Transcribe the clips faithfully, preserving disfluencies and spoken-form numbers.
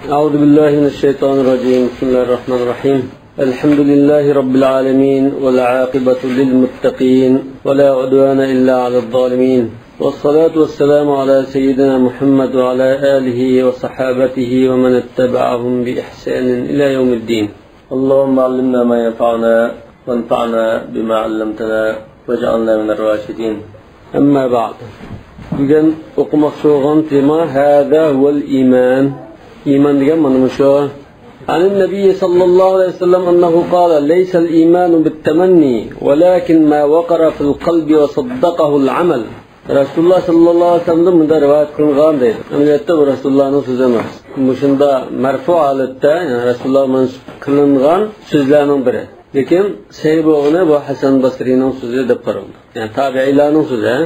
أعوذ بالله من الشيطان الرجيم. بسم الله الرحمن الرحيم. الحمد لله رب العالمين، والعاقبة للمتقين، ولا عدوان إلا على الظالمين. والصلاة والسلام على سيدنا محمد وعلى آله وصحابته ومن اتبعهم بإحسان إلى يوم الدين. اللهم علمنا ما ينفعنا، وانفعنا بما علمتنا، واجعلنا من الراشدين. أما بعد. بۈگۈن ئوقۇماقچى بولغان تېما، هذا هو الإيمان. ئىمان دېگەن مانا مۇشۇ. عن النبي صلى الله عليه وسلم أنه قال: ليس الإيمان بالتمني، ولكن ما وقر في القلب وصدقه العمل. رەسۇلۇللاھ ساللاللاھۇ ئەلەيھى ۋەسەللەمدىن مۇنداق رىۋايەت قىلىنغان دەيدۇ. ئەمەلىيەتتە بۇ رەسۇلۇللاھنىڭ سۆزى ئەمەس. مۇشۇنداق مەرفۇ ھالەتتە، يەنى رەسۇلۇللاھ مەنسۇب قىلىنغان سۆزلەرنىڭ بىرى. لېكىن سەھىھ بولغىنى بۇ ھەسەن باسرىنىڭ سۆزى دەپ قارىلىدۇ. يەنى تابىئىيلارنىڭ سۆزى.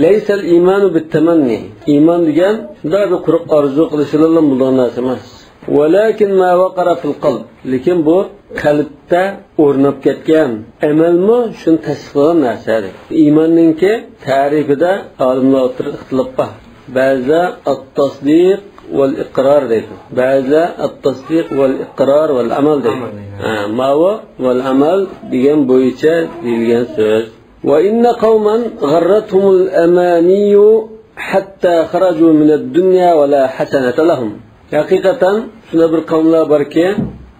لەيسەل ئىمانۇ بىتتەمەننى. ئىمان دېگەن شۇنداق بىر قۇرۇق ئارزۇ قىلىش بىلەنلا بولىدىغان نەرسە ئەمەس. ۋەلەكىن ما ۋەقەرە فىل قەلب. لېكىن بۇ قەلبتە ئورناپ كەتكەن ئەمەلمۇ شۇنى تەستىقلىغان نەرسە. ئىماننىڭكى تەرىپىدە ئالىملار ئوتتۇرىدا ئىختىلاپ بار. بەزىلەر ئەت-تەسدىق ۋەل ئىقرار دەيدۇ. بەزىلەر ئەت-تەسدىق ۋەل ئىقرار ۋەل ئەمەل دەيدۇ. ئەمەل دەيدۇ. ھە، ماۋۇ ۋەل ئەمەل دېگەن بويىچە دېيىلگەن سۆز. وإن قوما غرتهم الأماني حتى خرجوا من الدنيا ولا حسنة لهم. ھەقىقەتەن شۇنداق بىر قەۋملەر باركى،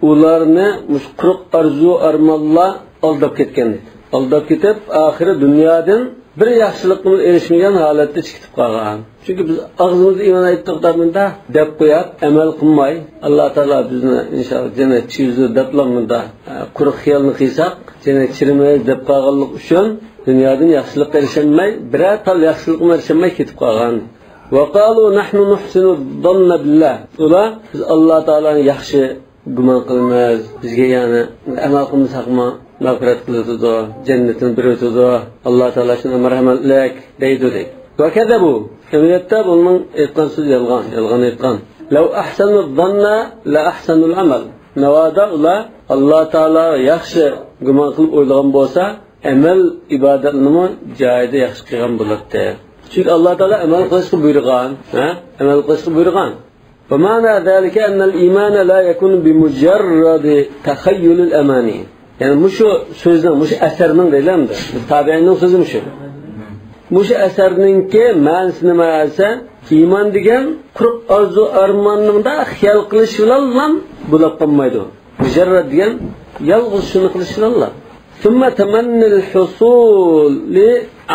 ئۇلارنى مۇشۇ قۇرۇق ئارزۇ ئارمانلار ئالداپ كەتكەن دەيدۇ. ئالداپ كېتىپ، ئاخىرى دۇنيادىن بىر ياخشىلىققىمۇ ئېرىشمىگەن ھالەتتە چىقىپ قالغان. چۈنكى بىز ئاغزىمىزدا ئىمان ئېيتتۇق دەپ مۇنداق دەپ قويۇپ، ئەمەل قىلماي، ئاللا تائالا بىزنى ئىنشاللا جەننەتكە كىرگۈزىدۇ دەپلا مۇنداق، ئە، قۇرۇق خىيالنى قىلساق، جەننەتكە كىرىمىز دەپ قالغانلىق ئۈچۈن دۇنيادىن ياخشىلىققا ئېرىشەلمەي، بىرەر تال ياخشىلىققىمۇ ئېرىشەلمەي كېتىپ قالغان. ۋەقالۇ نەھنۇ نۇھسىنۇ زاننا بىللا. ئۇلار، بىز ئاللا تائالانى ياخشى گۇمان قىلىمىز، بىزگە يەنى ئەمەل قىلمىساقمۇ مەغپىرەت قىلىۋېتىدۇ، جەننىتىنى بېرىۋېتىدۇ، ئاللا تائالا شۇنداق مەرھەمەتلىك دەيدۇ دەيدۇ. ۋەكەزەبۇ. ئەمەلىيەتتە بۇنىڭ ئېيتقان سۆزى يالغان، يالغان ئېيتقان. لەۋ ئەھسەنۇ زاننا لە ئەھسەنۇل ئەمەل. ناۋادا ئۇلار ئاللا تائالاغا ياخشى گۇمان قىلىپ ئويلىغان بولسا، ئەمەل ئىبادەتنىمۇ جايىدا ياخشى قىلغان بولاتتى. چۈنكى ئاللا تائالا ئەمەل قىلىشقا بۇيرۇغان، ھە؟ ئەمەل قىلىشقا بۇيرۇغان. ومعنى ذلك أن الإيمان لا يكون بمجرد تخيل الأماني. يەنى مۇشۇ سۆزنىڭ، مۇشۇ ئەسەرنىڭ دەيلى ئەمدى. بىز تابىئىننىڭ سۆزى مۇشۇ. مۇشۇ ئەسەرنىڭكى مەنىسى نېمە دېسە، ئىمان دېگەن قۇرۇق ئارزۇ ئارماننىڭدا خىيال قىلىش بىلەنلا بولۇپ قالمايدۇ. مۇجەررەد دېگەن يالغۇز شۇنى قىلىش بىلەنلا. ثم تمني الحصول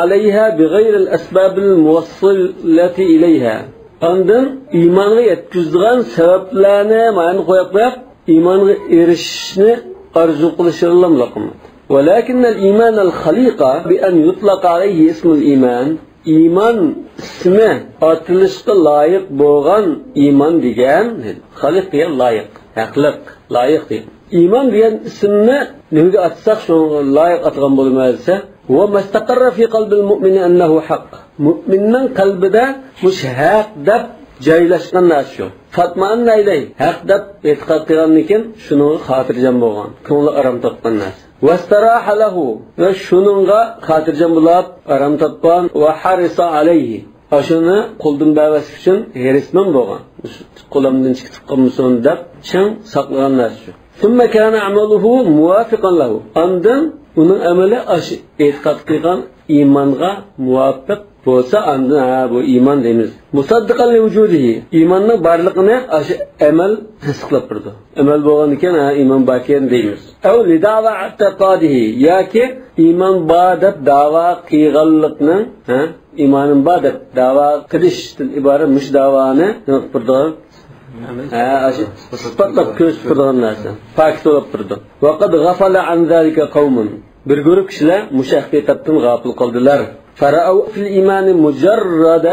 عليها بغير الأسباب الموصلة إليها. ئاندىن ئىمانغا يەتكۈزىدىغان سەۋەبلەرنى مايان قويۇپ قويۇپ، ئىمانغا ئېرىشىشنى ئارزۇ قىلىشىغا لاملىقمۇ. ولكن الإيمان الخليق بأن يطلق عليه اسم الإيمان. ئىمان ئىسمى ئاتىلىشقا لايىق بولغان ئىمان دېگەن، خەلق دېگەن لايىق، ھەقلىق، لايىق دېگەن. ئىمان دېگەن ئىسىمنى نېمىگە ئاتىساق، شۇنىڭغا لايىق ئاتىغان بولىمىز دېسە، هو ما استقر في قلب المؤمن أنه حق. مۇئمىننىڭ قەلبىدە مۇشۇ ھەق دەپ جايلاشقان نەرسە شۇ. فاطمأن إليه، ھەق دەپ ئېتىقاد قىلغاندىن كېيىن شۇنىڭغا خاتىرجەم بولغان، كۆڭلى ئارام تاپقان نەرسە. واستراح له، ۋە شۇنىڭغا خاتىرجەم بولۇپ ئارام تاپقان. وحرص عليه، ئاشۇنى قولدىن بەرمەسلىك ئۈچۈن ھېرىسمەن بولغان. قولۇمدىن چىقىپ قالمىسۇن دەپ چىڭ ساقلىغان نەرسە شۇ. ثم كان عمله موافقا له. ئاندىن ئۇنىڭ ئەمىلى ئاشۇ ئېتىقاد قىلغان ئىمانغا مۇۋاپىق بولسا، ئاندىن، ھە، بۇ ئىمان دەيمىز. مۇسەددىقەن لىۋۇجۇدىھى. ئىماننىڭ بارلىقىنى ئاشۇ ئەمەل تەستىقلاپ بېرىدۇ. ئەمەل بولغاندىكىن، ھە، ئىمان باركەن دەيمىز. ئەۋ لىدەۋا ئەتىقادىھى. ياكى ئىمان بار دەپ داۋا قىلغانلىقنىڭ، ھە، ئىمانىم بار دەپ داۋا قىلىشتىن ئىبارەت مۇشۇ داۋانى نېمە قىلىپ بېرىدۇ؟ ھە، ئاشۇ ئىسپاتلاپ كۆرسىتىپ بېرىدىغان نەرسە. پاكىت بولۇپ بېرىدۇ. ۋەقەد غەفەلە ئەن زالىكە قەۋمۇن. بىر گۇرۇھ كىشىلەر مۇشۇ ھەقىقەتتىن غاپىل قالدىلار. فرأوا في الإيمان مجرد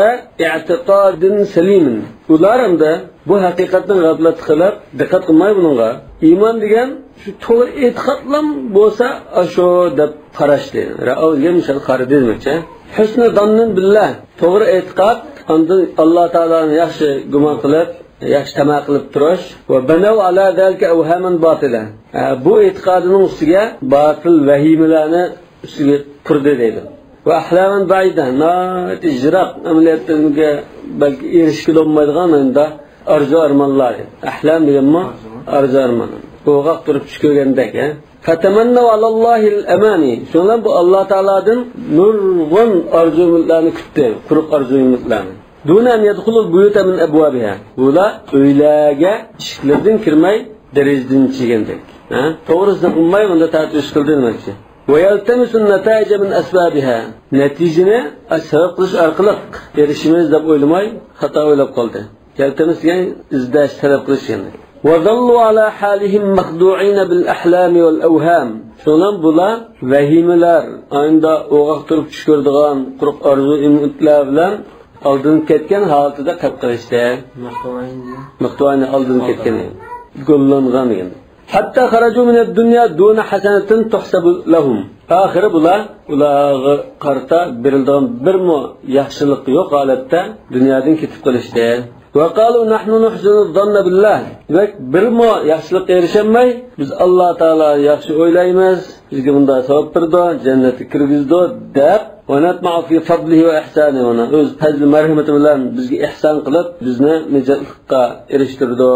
اعتقاد سليم. ئۇلار ئەمدى بۇ ھەقىقەتتىن غەپلەت قىلىپ، دىققەت قىلماي بۇنىڭغا. ئىمان دېگەن شۇ توغرا ئېتىقادلام بولسا، ئاشۇ دەپ قاراشتى. رأوا دېگەن مىسال قارىدى دېمەكچى. حسن ظن بالله. توغرا ئېتىقاد، ئاندىن ئاللا تائالانى ياخشى گۇمان قىلىپ، ياخشى تەمە قىلىپ تۇرۇش. وبنوا على ذلك أوهاما باطلة. ھە، بۇ ئېتىقادىنىڭ ئۈستىگە باتىل ۋەھىمىلەرنى ئۈستىگە قۇردى دەيدۇ. وأحلاما بعيدة، ناھايىتى يىراق، ئەمەلىيەتتە بەلكى ئېرىشكىلى بولمايدىغان، ئەمدى ئارزۇ ئارمانلار. ئەھلام دېگەنمۇ؟ ئارزۇ ئارمان. ئوغاق تۇرۇپ چۈش كۆرگەندەك، ھە؟ فَتَمَنَّوْا عَلَى اللَّهِ الْأَمَانِي. شۇنىڭ بىلەن بۇ ئاللا تائالادىن نۇرغۇن ئارزۇ ئۈمىدلەرنى كۈتتى، قۇرۇق ئارزۇ ئۈمىدلەرنى. دون أن يدخلوا البيوت من أبوابها. بۇلار ئۆيلەرگە ئىشىكلىرىدىن كىرمەي، دېرىزىدىن چىگەندەك. ھە؟ توغرىسىنى ئۇقماي، بۇندا تارتىۋېتىش قىلدى دېمەكچى. وَيَلْتَمِسُوا النَّتَائِجَ مِنْ أَسْبَابِهَا. نەتىجىنى، ئە، سەۋەب قىلىش ئارقىلىق ئېرىشىمىز دەپ ئويلىماي، خاتا ئويلاپ قالدى. يەلتەمىس دېگەن ئىزدەش، تەلەپ قىلىش دېگەن. وَظَلُّوا عَلَى حَالِهِمْ مَخْدُوعِينَ بِالْأَحْلَامِ وَالْأَوْهَامِ. شۇنىڭ بۇلار ۋەھىمىلەر، ئاينىدا ئوغاق تۇرۇپ چۈش كۆرىدىغان قۇرۇق ئارزۇ ئۈمىدلەر بىلەن ئالدىنىپ كەتكەن ھالىتىدە قېلىپ قېلىشتى. مەخدۇئاينى. مەخدۇئاينى ئالدىنىپ كەتكەن، گوللانغان دېگەن. حَتَّى خَرَجُوا مِنَ الدُّنْيَا دُونَ حَسَنَةٍ تُحْسَبُ لَهُمْ. ئاخىرى بۇلار، ئۇلارغا قارىتا بېرىلىدىغان بىرمۇ ياخشىلىق يوق ھالەتتە دۇنيادىن كېتىپ قېلىشتى. وَقَالُوا نَحْنُ نُحْسِنُ الظَّنَّ بِاللَّهِ. دېمەك، بىرمۇ ياخشىلىققا ئېرىشەلمەي، بىز ئاللا تائالا ياخشى ئويلايمىز، بىزگە مۇنداق ساۋاب بېرىدۇ، جەننەتكە كىرگۈزىدۇ دەپ، وَنَطْمَعُ فِي فَضْلِهِ وَإِحْسَانِهِ، ئۇنىڭ ئۆز پەزلى مەرھىمىتى بىلەن بىزگە ئېھسان قىلىپ، بىزنى نىجاتلىققا ئېرىشتۈرىدۇ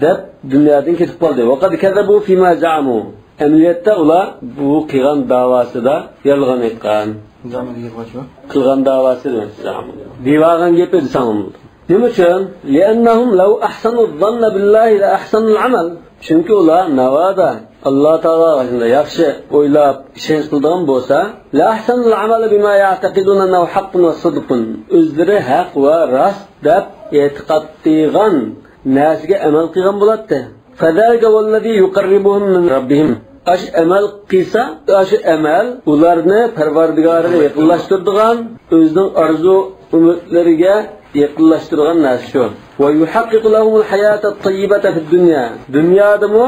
دەپ، دۇنيادىن كېتىپ قالدى. وَقَدْ كَذَبُوا فِيمَا زَعَمُوا. ئەمەلىيەتتە ئۇلار بۇ قىلغان داۋاسىدا يالغان ئېيتقان. زەئەمە دېگەن شۇ. قىلغان داۋاسى دېمەكچى، زەئەمە. دېۋاغان گېپى دېسەڭ بولىدۇ. نېمە ئۈچۈن؟ لِأَنَّهُمْ لَوْ أَحْسَنُوا الظَّنَّ بِاللَّهِ لَأَحْسَنُوا الْعَمَلَ. چۈنكى ئۇلار ناۋادا ئاللا تائالاغا ياخشى ئويلاپ، ئىشەنچ قىلىدىغان بولسا، لَأَحْسَنُوا الْعَمَلَ بِمَا يَعْتَقِدُونَ أَنَّهُ حَقٌّ وَصِدْقٌ. ئۆزلىرى ھەق ۋە راست دەپ ئېتىقاد قىلغان نەرسىگە ئەمەل قىلغان بولاتتى. فَذَلِكَ هُوَ الَّذِي يُقَرِّبُهُمْ مِنْ رَبِّهِمْ. ئاشۇ ئەمەل قىلسا، ئاشۇ ئەمەل ئۇلارنى پەرۋەردىگارىغا يېقىنلاشتۇرىدىغان، ئۆزىنىڭ ئارزۇ ئۈمىدلىرىگە يېقىنلاشتۇرىدىغان نەرسە شۇ. وَيُحَقِّقُ لَهُمُ الْحَيَاةَ الطَّيِّبَةَ فِي الدُّنْيَا. دۇنيادىمۇ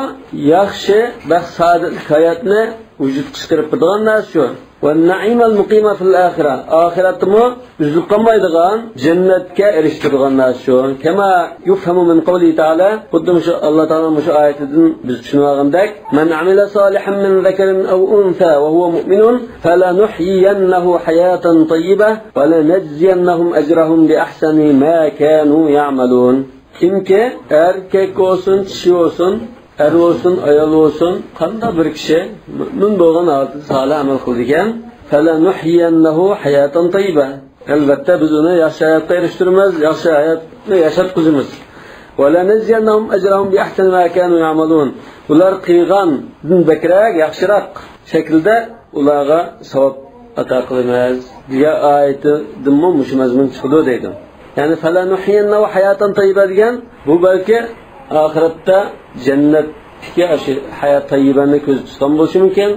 ياخشى، بەخت، سائادەتلىك ھاياتنى ۋۇجۇدقا چىقىرىپ بېرىدىغان نەرسە شۇ. وَالنَّعِيمَ الْمُقِيمَ فِي الْآخِرَةِ. ئاخىرەتتىمۇ ئۈزۈلۈپ قالمايدىغان جەننەتكە ئېرىشتۈرىدىغان نەرسە شۇ. كَمَا يُفْهَمُ مِنْ قَوْلِهِ تَعَالَى، خۇددى مۇشۇ ئاللا تائالانىڭ مۇشۇ ئايىتىدىن بىز چۈشىنىۋالغاندەك، مَنْ عَمِلَ صَالِحًا مِنْ ذَكَرٍ أَوْ أُنْثَىٰ وَهُوَ مُؤْمِنٌ فَلَنُحْيِيَنَّهُ حَيَاةً طَيِّبَةً وَلَنَجْزِيَنَّهُمْ أَجْرَهُمْ بِأَحْسَنِ مَا كَانُوا يَعْمَلُونَ. كىمكى ئەركەك بولسۇن، چىشى بولسۇن، ئەر بولسۇن، ئايال بولسۇن، قانداق بىر كىشى مۇئمىن بولغان ھالەتتە سالىھ ئەمەل قىلىدىكەن، فَلَنُحْيِيَنَّهُ حَيَاةً طَيِّبَةً. ئەلۋەتتە، بىز ئۇنى ياخشى ھاياتقا ئېرىشتۈرىمىز، ياخشى ھاياتنى ياشاتقۇزىمىز. وَلَنَجْزِيَنَّهُمْ أَجْرَهُمْ بِأَحْسَنِ مَا كَانُوا يَعْمَلُونَ. ئۇلار قىلغاندىن بەكرەك، ياخشىراق شەكىلدە ئۇلارغا ساۋاب ئاتا قىلىمىز دېگەن ئايىتىدىنمۇ مۇشۇ مەزمۇن چىقىدۇ دەيدۇ. يەنى، فَلَنُحْيِيَنَّهُ حَيَاةً طَيِّبَةً دېگەن، بۇ بەلكى ئاخىرەتتە جەننەتتىكى ئاشۇ ھايات تەييىبەنى كۆزدە تۇتقان بولۇشى مۇمكىن.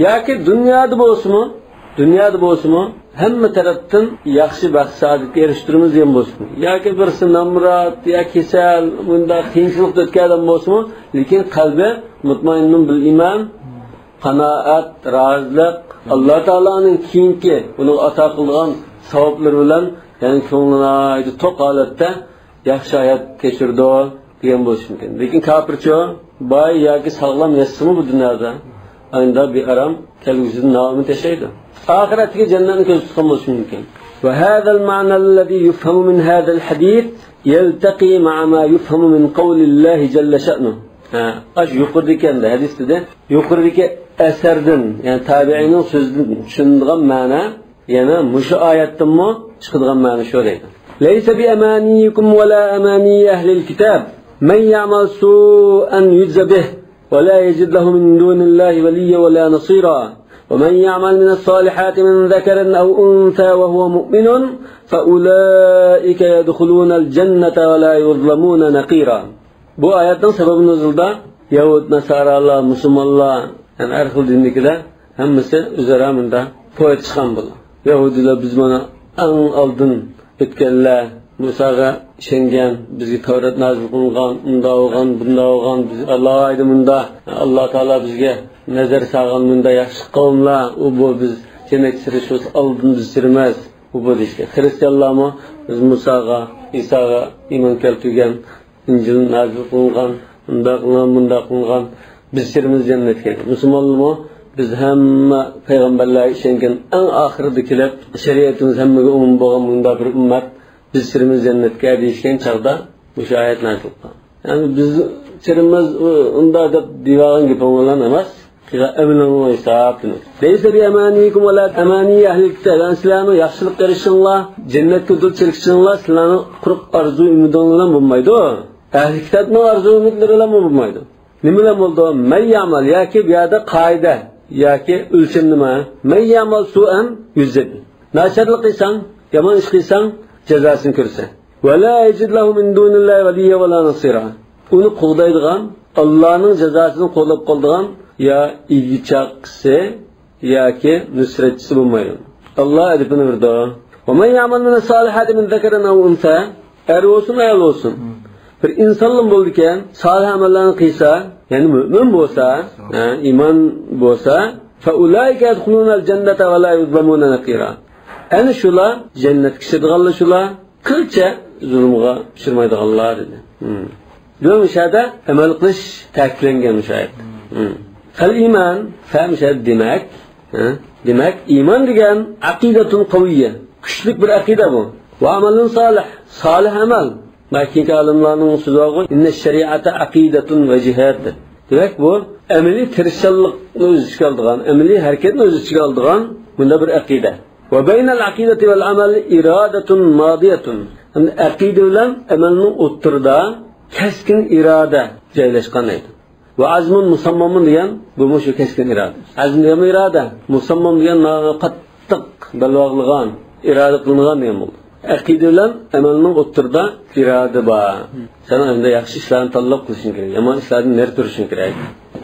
ياكى دۇنيادا بولسىمۇ، دۇنيادا بولسىمۇ ھەممە تەرەپتىن ياخشى بەخت سائادەتكە ئېرىشتۈرىمىز دېگەن بولسىمۇ، ياكى بىرسى نامرات، يا كېسەل، مۇنداق قىيىنچىلىقتا ئۆتكەن ئادەم بولسىمۇ، لېكىن قەلبى مۇتمەئىننۇن بىل ئىمان، قانائەت، رازىلىق، ئاللا تائالانىڭ كېيىنكى ئۇنىڭغا ئاتا قىلىدىغان ساۋابلىرى بىلەن، يەنى كۆڭلى ناھايىتى توق ھالەتتە ياخشى ھايات كەچۈرىدۇ دېگەن بولۇشى مۇمكىن. لېكىن كاپىرچۇ، باي ياكى ساغلام ياتسىمۇ بۇ دۇنيادا، ئاينىدا بىئارام، كەلگۈسىدە نائۈمىد ياشايدۇ. ئاخىرەتتىكى جەننەتنى كۆزدە تۇتقان بولۇشى مۇمكىن. وَهَذَا الْمَعْنَى الَّذِي يُفْهَمُ مِنْ هَذَا الْحَدِيثِ يَلْتَقِي مَعَ مَا يُفْهَمُ مِنْ قَوْلِ اللَّهِ جَلَّ شَأْنُهُ. ھە، ئاشۇ يۇقىرىدىكى ئەمدى ھەدىس دېدى. يۇقىرىدىكى ئەسەردىن، يەنى تابىئىنىڭ سۆزىدىن چۈشىنىدىغان مەنە، يەنە مۇشۇ ئايەتتىنمۇ چىقىدىغان مەنە شۇ دەيدۇ. لَيْسَ بِأَمَانِيِّكُمْ وَلَا أَمَانِيِّ أَهْلِ الْكِتَابِ، مَنْ يَعْمَلْ سُوءًا يُجْزَ بِهِ وَلَا يَجِدْ لَهُ مِنْ دُونِ اللَّهِ وَلِيًّا وَلَا نَصِيرًا. وَمَنْ يَعْمَلْ مِنَ الصَّالِحَاتِ مِنْ ذَكَرٍ أَوْ أُنْثَىٰ وَهُوَ مُؤْمِنٌ فَأُولَٰئِكَ يَدْخُلُونَ الْجَنَّةَ وَلَا يُظْلَمُونَ نَقِيرًا. بۇ ئايەتنىڭ سەۋەبى نۇزۇلىدا يەھۇد، ناسارالار، مۇسۇلمانلار، يەنى ھەر خىل دىندىكىلەر ھەممىسى ئۆزئارا مۇنداق پويا چىققان بۇلار. يەھۇدىيلار، بىز مانا ئەڭ ئالدىن ئۆتكەنلەر، مۇساغا ئىشەنگەن، بىزگە تەۋرات نازىل قىلىنغان، ئۇنداق بولغان، بۇنداق بولغان، بىز ئالاھىدە مۇنداق، ئاللا تائالا بىزگە نەزەر سالغان مۇنداق ياخشى قەۋملەر، ئۇ بۇ بىز جەننەتكە كىرىش بولسا ئالدىن بىز كىرىمىز، ئۇ بۇ دېيىشكەن. خىرىستىيانلارمۇ بىز مۇساغا، ئىساغا ئىمان كەلتۈرگەن، ئىنجىل نازىل قىلىنغان، ئۇنداق قىلغان، مۇنداق قىلغان، بىز كىرىمىز جەننەتكە. مۇسۇلمانلارمۇ بىز ھەممە پەيغەمبەرلەرگە ئىشەنگەن، ئەڭ ئاخىرىدا كېلىپ، شەرىئىتىمىز ھەممىگە ئومۇم بولغان مۇنداق بىر ئۈممەت، بىز كىرىمىز جەننەتكە دېيىشكەن چاغدا، مۇشۇ ئايەت نازىل قىلغان. يەنى بىز چىرىمىز ئۇنداق دەپ دېيىۋالغان گېپىڭ بىلەن ئەمەس. قىلغان ئەمىلىڭنى ھېساب دېمەك. ليس بأمانيكم ولا أماني أهل الكتاب. يەنى سىلەرنىڭ ياخشىلىق قىلىشىڭلار، جەننەتكە ھۆددە چېلىشىڭلار سىلەرنىڭ قۇرۇق ئارزۇ ئۈمىدىڭلار بىلەن بولمايدۇ. ئەھلى كىتابنىڭ ئارزۇ ئۈمىدلىرى بىلەن بولمايدۇ. نېمە بىلەن بولىدۇ؟ مەن يەمەل ياكى بۇ يەردە قائىدە ياكى ئۆلچەم نېمە؟ مەن يەمەل سۇئەن يۈززەبى. ناچارلىق قىلساڭ، يامان ئىش قىلساڭ، جازاسىنى كۆرىسەن. ۋە لا يەجىد لەھۇ مىن دۇنىللاھى ۋەلىييەن ۋە لا نەسىرا. ئۇنى قوغدايدىغان، ئاللانىڭ جازاسىنى قوغداپ قالىدىغان يا ئىگە چاقىسى ياكى نۇسرەتچىسى بولمايدۇ. ئاللا ئەدىپىنى بېرىدۇ. ۋە مەن يەمەل مىنەس سالىھاتى مىن زەكەرىن ئەۋ ئۇنسا. ئەر بولسۇن، ئايال بولسۇن. بىر ئىنسانلا بولىدىكەن، سالىھ ئەمەللەرنى قىلسا، يەنى مۆمىن بولسا، ھە، ئىمان بولسا، فە ئۇلائىكە يەدخۇلۇنەل جەننەتە ۋە لا يۇزلەمۇنە نەقىرا. ئەنە شۇلار جەننەتكە كىرىدىغانلار شۇلار، قىلچە زۇلۇمغا ئۇچرىمايدىغانلار دېدى. ھىم. دېمەك، مۇشۇ يەردە ئەمەل قىلىش تەكىتلەنگەن مۇشۇ ئايەتتە. ھىم. فەل ئىمان، فە مۇشۇ يەردە دېمەك، ھە؟ دېمەك، ئىمان دېگەن ئەقىدەتۇن قەۋىيە، كۈچلۈك بىر ئەقىدە بۇ. ۋە ئەمەلۇن سالىھ، سالىھ ئەمەل. مەككىكى ئالىملارنىڭ سۆزى بارغۇ، ئىننە شەرىئەتە ئەقىدەتۇن ۋە جىھاد دەپ. دېمەك، بۇ ئەمەلىي تىرىشچانلىقنى ئۆز ئىچىگە ئالىدىغان، ئەمەلىي ھەرىكەتنى ئۆز ئىچىگە ئالىدىغان بۇنداق بىر ئەقىدە. ۋە بەينەل ئەقىدەتى ۋەل ئەمەل ئىرادەتۇن مادىيەتۇن. ھەم ئەقىدە بىلەن ئەمەلنىڭ ئوتتۇرىدا كەسكىن ئىرادە جايلاشقان دەيدۇ. ۋە ئەزمۇن مۇسەممەمۇن دېگەن بۇمۇ شۇ كەسكىن ئىرادە. ئەزم دېگەنمۇ ئىرادە. مۇسەممەم دېگەن نا-، قاتتىق بەلباغلىغان، ئىرادە قىلىنغان دېگەن بولدى. ئەقىدە بىلەن ئەمەلنىڭ ئوتتۇرىدا ئىرادە بار. سەن ئەمدى ياخشى ئىشلارنى تاللاپ قىلىشىڭ كېرەك، يامان ئىشلاردىن نېرى تۇرۇشۇڭ كېرەك.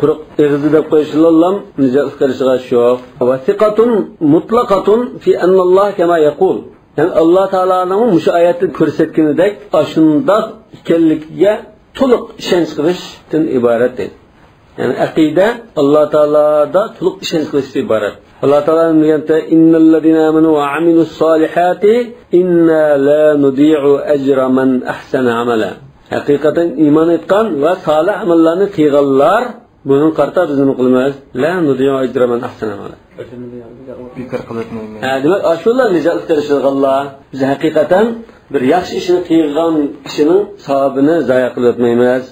قۇرۇق ئېغىزدا دەپ قويۇشۇلاللام نىجاتلىق قىلىشىغا شۇ. ۋە سىقەتۇن مۇتلەقەتۇن فى ئەننەللاھ كەما يەقۇل. يەنى ئاللا تائالانىڭ مۇشۇ ئايەتتە كۆرسەتكىنىدەك ئاشۇنداق ئىكەنلىكىگە تولۇق ئىشەنچ قىلىشتىن ئىبارەت دەيدۇ. يەنى ئەقىدە ئاللا تائالادا تولۇق ئىشەنچ قىلىشتىن ئىبارەت. ئاللا تائالا نېمە دېگەندە، ئىننەللەزىنە ئامەنۇ ۋە ئەمىلۇس سالىھاتى ئىننا لا نۇدىئۇ ئەجرە مەن ئەھسەنە ئەمەلا. ھەقىقەتەن ئىمان ئېيتقان ۋە سالىھ ئەمەللەرنى قىلغانلار بۇنىڭغا قارىتا بىز نېمە قىلىمىز؟ لا نۇدىئۇ ئەجرە مەن ئەھسەنە ئەمەلا. بىكار قىلىۋەتمەيمىز. ھە، دېمەك، ئاشۇلار نىجاتلىق تىرىشىدىغانلار. بىز ھەقىقەتەن بىر ياخشى ئىشنى قىلغان كىشىنىڭ ساۋابىنى زايە قىلىۋەتمەيمىز.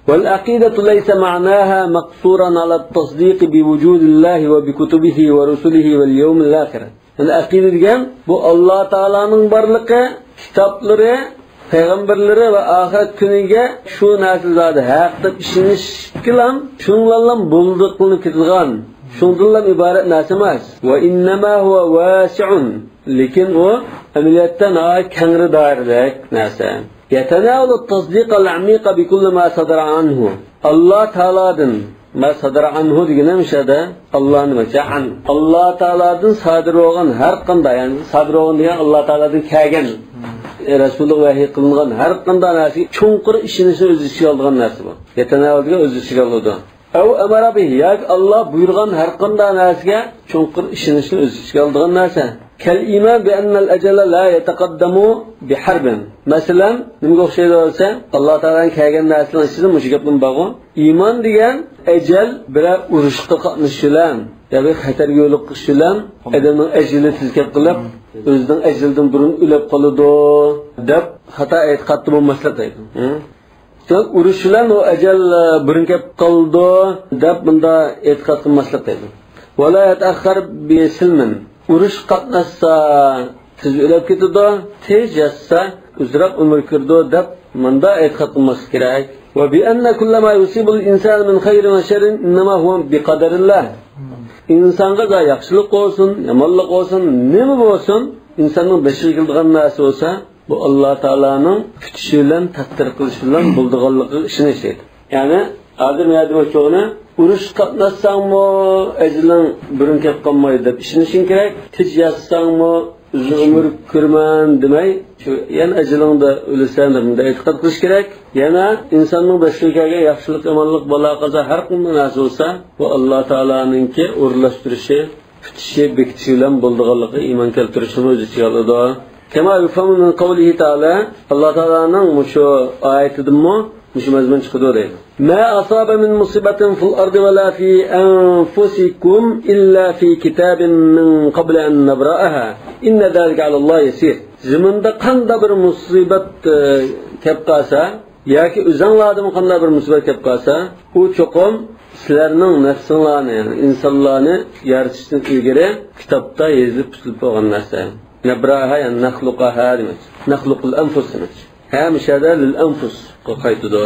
ۋەل ئەقىدەتۇ لەيسە مەناھا مەقسۇرەن ئەلەت تەسدىقى بىۋۇجۇدىللاھى ۋە بىكۇتۇبىھى ۋە رۇسۇلىھى ۋەل يەۋمىل ئاخىر. يەنى ئەقىدە دېگەن بۇ ئاللا تائالانىڭ بارلىقى، كىتابلىرى، پەيغەمبەرلىرى ۋە ئاخىرەت كۈنىگە شۇ نەرسە زادى ھەق دەپ ئىشىنىشكىلا شۇنىڭ بىلەن بولدى قىلىنىپ كېتىدىغان، شۇنىڭدىنلا ئىبارەت نەرسە ئەمەس. ۋە ئىننەما ھۇۋە ۋاسىئۇن. لېكىن ئۇ ئەمەلىيەتتە ناھايىتى كەڭرى دائىرىلىك نەرسە. يەتەناۋۇلۇ تەسدىقەل ئەمىقە بىكۇللى ما سەدەرە ئەنھۇ. ئاللا تائالادىن، ما سەدەرە ئەنھۇ دېگىنى مۇشۇ يەردە ئاللا نېمە؟ ئەن. ئاللا تائالادىن سادىر بولغان ھەر قانداق، يەنى سادىر بولغان دېگەن ئاللا تائالادىن كەلگەن، ئە، رەسۇلىغا ۋەھىي قىلىنغان ھەر قانداق نەرسىگە چوڭقۇر ئىشىنىشنى ئۆز ئىچىگە ئالىدىغان نەرسە بۇ. يەتەناۋۇل دېگەن ئۆز ئىچىگە ئالىدۇ. ئەۋ ئەمەرە بىھ، ياكى ئاللا بۇيرۇغان ھەر قانداق نەرسىگە چوڭقۇر ئىشىنىشنى ئۆز ئىچىگە ئالىدىغان نەرسە. كەل ئىمان بىئەننەل ئەجەلە لا يەتەقەددەمۇ بىھەربىن. مەسىلەن، نېمىگە ئوخشايدۇ دېسە، ئاللا تائالانىڭ كەلگەن نەرسىنىڭ ئىچىدە مۇشۇ گەپمۇ بارغۇ. ئىمان دېگەن ئەجەل بىرەر ئۇرۇشقا قاتنىشىش بىلەن يا بىر خەتەرگە يولۇقۇش بىلەن ئادەمنىڭ ئەجىلى تېز كەپ قېلىپ، ئۆزىنىڭ ئەجىلىدىن بۇرۇن ئۆلۈپ قالىدۇ دەپ خاتا ئېتىقادتا بولماسلىق دەيدۇ. ھە؟ ئۇرۇش بىلەن ئۇ ئەجەل، ئە، بۇرۇن كەپ قالىدۇ دەپ مۇنداق ئېتىقاد قىلماسلىق دەيدۇ. ۋە لا يەتەئەخخەر بىسىلمىن. ئۇرۇشقا قاتناشسا تېز ئۆلۈپ كېتىدۇ، تېز ياتسا ئۇزراق ئۆمۈر كۆرىدۇ دەپ مۇنداق ئېتىقاد قىلماسلىق كېرەك. ۋە بىئەننە كۇللە ما يۇسىبۇل ئىنسانە مىن خەيرىن ۋە شەررىن ئىننەما ھۇۋە بىقەدەرىللا. ئىنسانغا ياخشىلىق بولسۇن، يامانلىق بولسۇن، نېمە بولسۇن، ئىنساننىڭ بېشىغا كېلىدىغان نەرسە بولسا، بۇ ئاللا تائالانىڭ پۈتۈشى بىلەن، تەقدىر قىلىشى بىلەن بولىدىغانلىقىغا ئىشىنىش دەيدۇ. يەنى ئادەم يا دېمەكچى بولغىنى، ئۇرۇشقا قاتناشساڭمۇ ئەجىلىڭ بۇرۇن كەپ قالمايدۇ دەپ ئىشىنىشىڭ كېرەك. تىنچ ياتساڭمۇ ئۇزۇن ئۆمۈر كۆرىمەن دېمەي، شۇ يەنە ئەجىلىڭدە ئۆلىسەن دەپ مۇنداق ئېتىقاد قىلىش كېرەك. يەنە ئىنساننىڭ بېشىغا كەلگەن ياخشىلىق، يامانلىق، بالا-قازا ھەر قانداق نەرسە بولسا، بۇ ئاللا تائالانىڭكى ئورۇنلاشتۇرۇشى، پۈتۈشى، بېكىتىشى بىلەن بولىدىغانلىقىغا ئىمان كەلتۈرۈشنىمۇ ئۆز ئىچىگە ئالىدۇ. كەما يۇفھەمۇ مىن قەۋلىھى تائالا، ئاللا تائالانىڭ مۇشۇ ئايىتىدىنمۇ مۇشۇ مەزمۇن چىقىدۇ دەيدۇ. ما أصاب من مصيبة في الأرض ولا في أنفسكم إلا في كتاب من قبل أن نبرأها إن ذلك على الله يسير. زېمىندا قانداق بىر مۇسىبەت، ئە، كەپ قالسا، ياكى ئۆزۈڭلاردىمۇ قانداق بىر مۇسىبەت كەپ قالسا، ئۇ چوقۇم سىلەرنىڭ نەپسىڭلارنى، يەنى ئىنسانلارنى يارىتىشتىن ئىلگىرى كىتابتا يېزىلىپ پۈتۈلۈپ بولغان نەرسە. نەبرەھا، يەنى نەخلۇقەھا دېمەكچى. نەخلۇقۇل ئەنفۇس دېمەكچى. ھەمىشە دە لىل ئەنفۇسقا قايتىدۇ.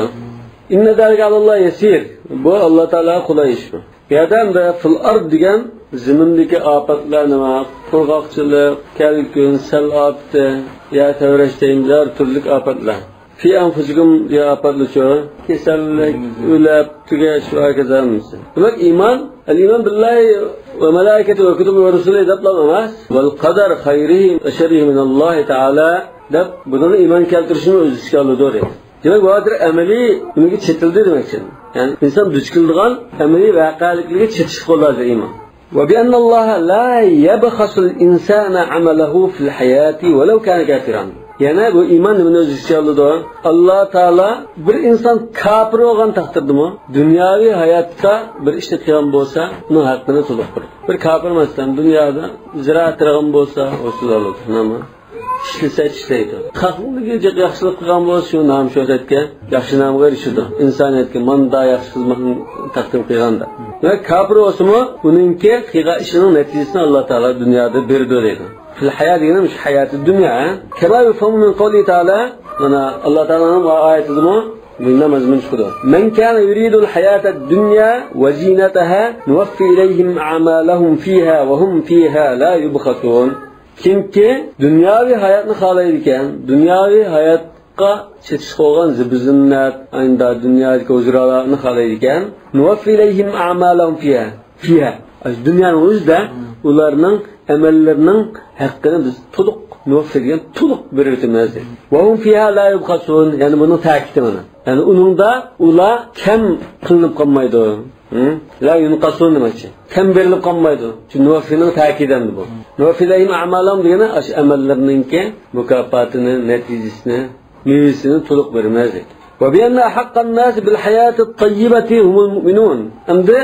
ئىننە زالىكە ئەلەللاھ يەسىر. بۇ ئاللا تائالاغا قولاي ئىش بۇ. بۇ يەردە ئەمدى فىل ئارد دېگەن زېمىندىكى ئاپەتلەر نېمە؟ قۇرغاقچىلىق، كەلكۈن، سەل ئاپىتى، يەر تەۋرەش دەيمىز، ھەر تۈرلۈك ئاپەتلەر. في أنفسكم دېگەن ئاپەتلەرچۇ؟ كېسەللىك، ئۆلۈپ، تۈگەش ۋە ھاكازا ھەممىسى. دېمەك، ئىمان، الإيمان بالله وملائكته وكتبه ورسله دەپلا ئەمەس. والقدر خيره وشره من الله تعالى دەپ، بۇنىڭ ئىمان كەلتۈرۈشنى ئۆز ئىچىگە ئالىدۇ دەيدۇ. دېمەك، بۇ ھازىر ئەمەلىي نېمىگە چېتىلدى دېمەكچى. يەنى ئىنسان دۇچ كېلىدىغان ئەمەلىي ۋەقەلىكلەرگە چېتىشقا بولىدۇ ئىمان. وبأن الله لا يبخس الإنسان عمله في الحياة ولو كان كافرا. يەنە بۇ ئىمان نېمىنى ئۆز ئىچىگە ئالىدۇ؟ ئاللا تائالا بىر ئىنسان كاپىر بولغان تەقدىردىمۇ، دۇنياۋى ھاياتتا بىر ئىشنى قىلغان بولسا، ئۇنىڭ ھەققىنى تولۇق بېرىدۇ. بىر كاپىر، مەسىلەن، دۇنيادا زىرائەت قىلغان بولسا، ھوسۇل ئالىدۇ. نېمە؟ ئىشلىسە ئىشلەيدۇ. خەقنىڭ جىق ياخشىلىق قىلغان بولسا، شۇ نام شۆھرەتكە، ياخشى نامغا ئېرىشىدۇ. ئىنسانىيەتكە ماندا ياخشى خىزمەتنى تەقدىم قىلغاندا. ۋە كاپىر بولسىمۇ، ئۇنىڭكى قىلغان ئىشىنىڭ نەتىجىسىنى ئاللا تائالا دۇنيادا بېرىدۇ دەيدۇ. فىل ھايات دېگىنىم شۇ ھاياتى دۇنيا. كما يفهم من قوله تعالى، مانا ئاللا تائالانىڭ ئايىتىدىمۇ بۇنداق مەزمۇن چىقىدۇ. من كان يريد الحياة الدنيا وزينتها نوفي إليهم أعمالهم فيها وهم فيها لا يبخسون. كىمكى دۇنياۋى ھاياتنى خالايدىكەن، دۇنياۋى ھاياتقا چېتىشقا بولغان زىبۇزىننەت، ئاينىدا دۇنيادىكى ھۇزۇرلارنى خالايدىكەن، نۇۋەففى ئىلەيھىم ئەمالەھۇم فىھا. فىھا. ئاشۇ دۇنيانىڭ ئۆزىدە ئۇلارنىڭ ئەمەللىرىنىڭ ھەققىنى بىز تولۇق، نۇۋەففى دېگەن تولۇق بېرىۋېتىمىز دەيدۇ. ۋەھۇم فىھا لا يۇبخەسۇن. يەنى بۇنىڭ تەكىتى مانا. يەنى ئۇنىڭدا ئۇلار كەم قىلىنىپ قالمايدۇ. ھە؟ لا يۇنقەسۇن دېمەكچى. كەم بېرىلىپ قالمايدۇ. چۈنكى نۇۋەففىنىڭ تەكىدى ئەمدى بۇ. نۇۋەففى ئىلەيھىم ئەمالەھۇم دېگىنى ئاشۇ ئەمەللىرىنىڭكى مۇكاپاتىنى، نەتىجىسىنى، مېۋىسىنى تولۇق بېرىمىز دەيدۇ. وبأن أحق الناس بالحياة الطيبة هم المؤمنون. ئەمدى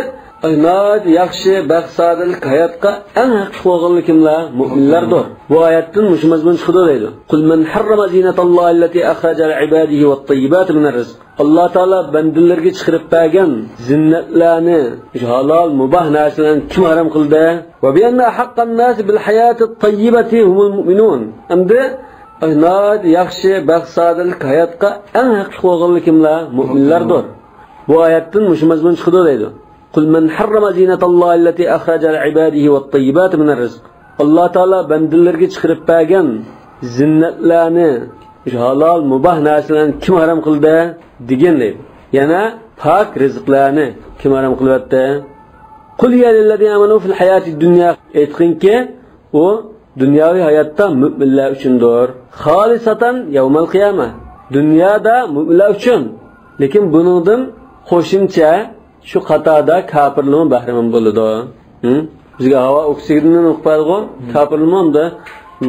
ناھايىتى ياخشى، بەخت-سائادەتلىك ھاياتقا ئەڭ ھەقلىق بولغانلار كىملەر؟ مۇئمىنلاردۇر. بۇ ئايەتتىن مۇشۇ مەزمۇن چىقىدۇ دەيدۇ. قل من حرم زينة الله التي أخرج لعباده والطيبات من الرزق. ئاللا تائالا بەندىلىرىگە چىقىرىپ بەرگەن زىننەتلەرنى، ھالال، مۇباھ نەرسىلەرنى كىم ھارام قىلدى؟ وبأن أحق الناس بالحياة الطيبة هم المؤمنون. ئەمدى ناھايىتى ياخشى، بەخت-سائادەتلىك ھاياتقا ئەڭ ھەقلىق بولغانلار كىملەر؟ مۇئمىنلاردۇر. بۇ ئايەتتىن مۇشۇ مەزمۇن چىقىدۇ دەيدۇ. قل من حرم زينة الله التي أخرج لعباده والطيبات من الرزق. ئاللا تائالا بەندىلىرىگە چىقىرىپ بەرگەن زىننەتلەرنى، ھالال، مۇباھ نەرسىلەرنى كىم ھارام قىلدى؟ دېگىن دەيدۇ. يەنە پاك رىزىقلارنى كىم ھارام قىلىۋەتتى؟ قل هي للذين آمنوا في الحياة الدنيا. ئېيتقىنكى، ئۇ دۇنياۋى ھاياتتا مۆمىنلەر ئۈچۈندۇر. خالصة يوم القيامة. دۇنيادا مۆمىنلەر ئۈچۈن. لېكىن بۇنىڭدىن قوشۇمچە شۇ قاتاردا كاپىرلارمۇ بەھرىمەن بولىدۇ. ھە؟ بىزگە ھاۋا ئوكسىگېنىدىن ئۇقۇپ بارغۇ، كاپىرلارمۇ ئەمدى